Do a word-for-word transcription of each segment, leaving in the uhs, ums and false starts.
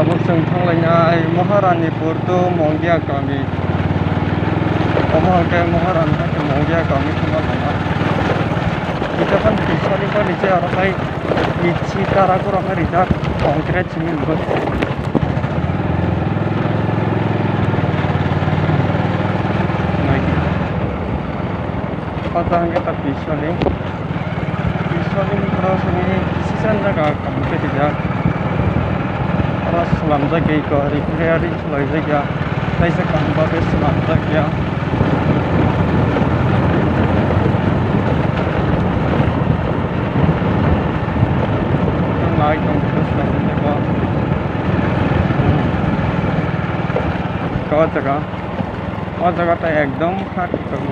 Chwng thanglainai Maharanipur to Mongia kami. Omo hwnkhe Maharani hakhe Mongia kami thangma lama. Kisa phano tisani phano se aro hai ichi tara koro hai rijak concrete cement bo. Naidi. Pata hwnkhe ta pisoni. Pisoni borok sini kisa jaga complete rijak. Oro swnamjak ya eko, repair khlaijak ya. Kaisa kaham bagwi swnamjak ya. Nai tong khe swnamjak ya. Kawa jaga. O jaga ta ekdom ha kichok.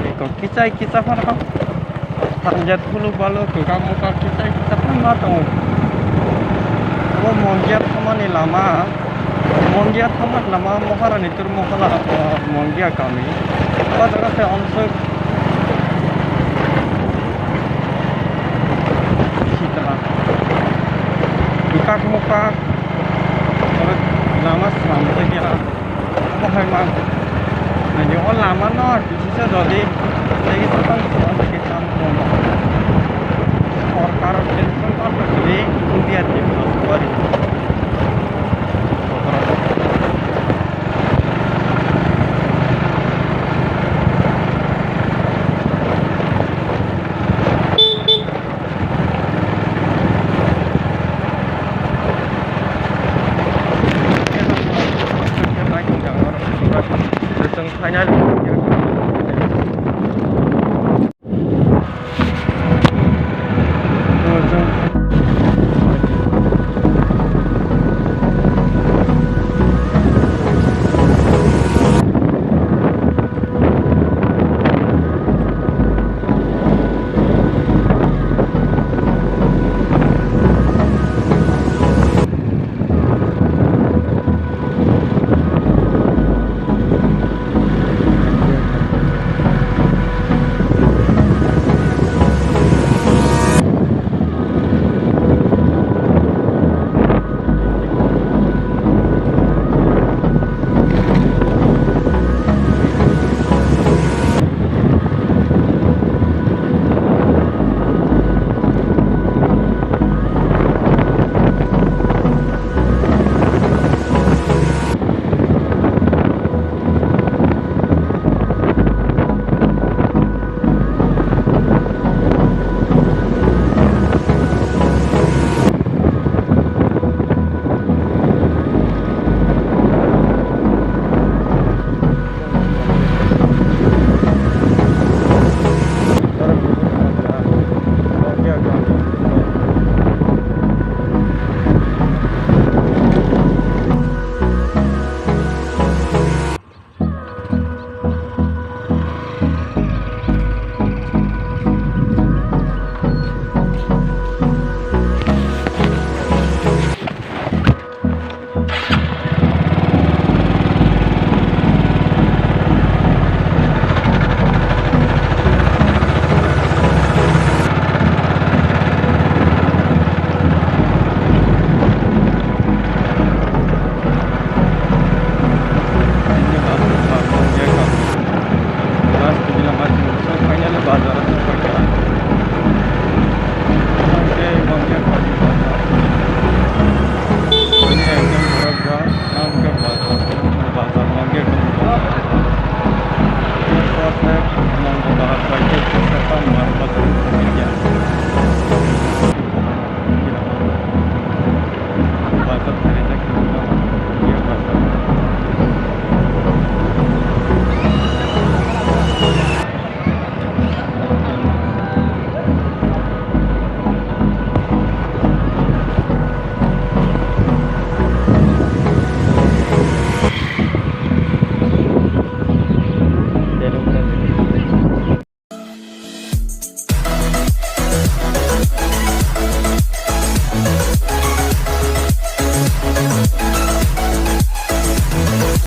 Eko kichai kicha phano tanjat hulu balu kwkak mukak kichai kicha phano ma tongo. Obo Mongia thangmani lama, Mongia thangmani lama Maharani Tur Mohala, o, Mongia kami. O jaga se onsuk sitra. Kwkak mukak. Oro lama swnamjak ya. Omo hai ma. Nai o lama no kisisa jodi. Tei kisa tang swnamjak ya tam kono. Sorkar tension tong khe India develop kori.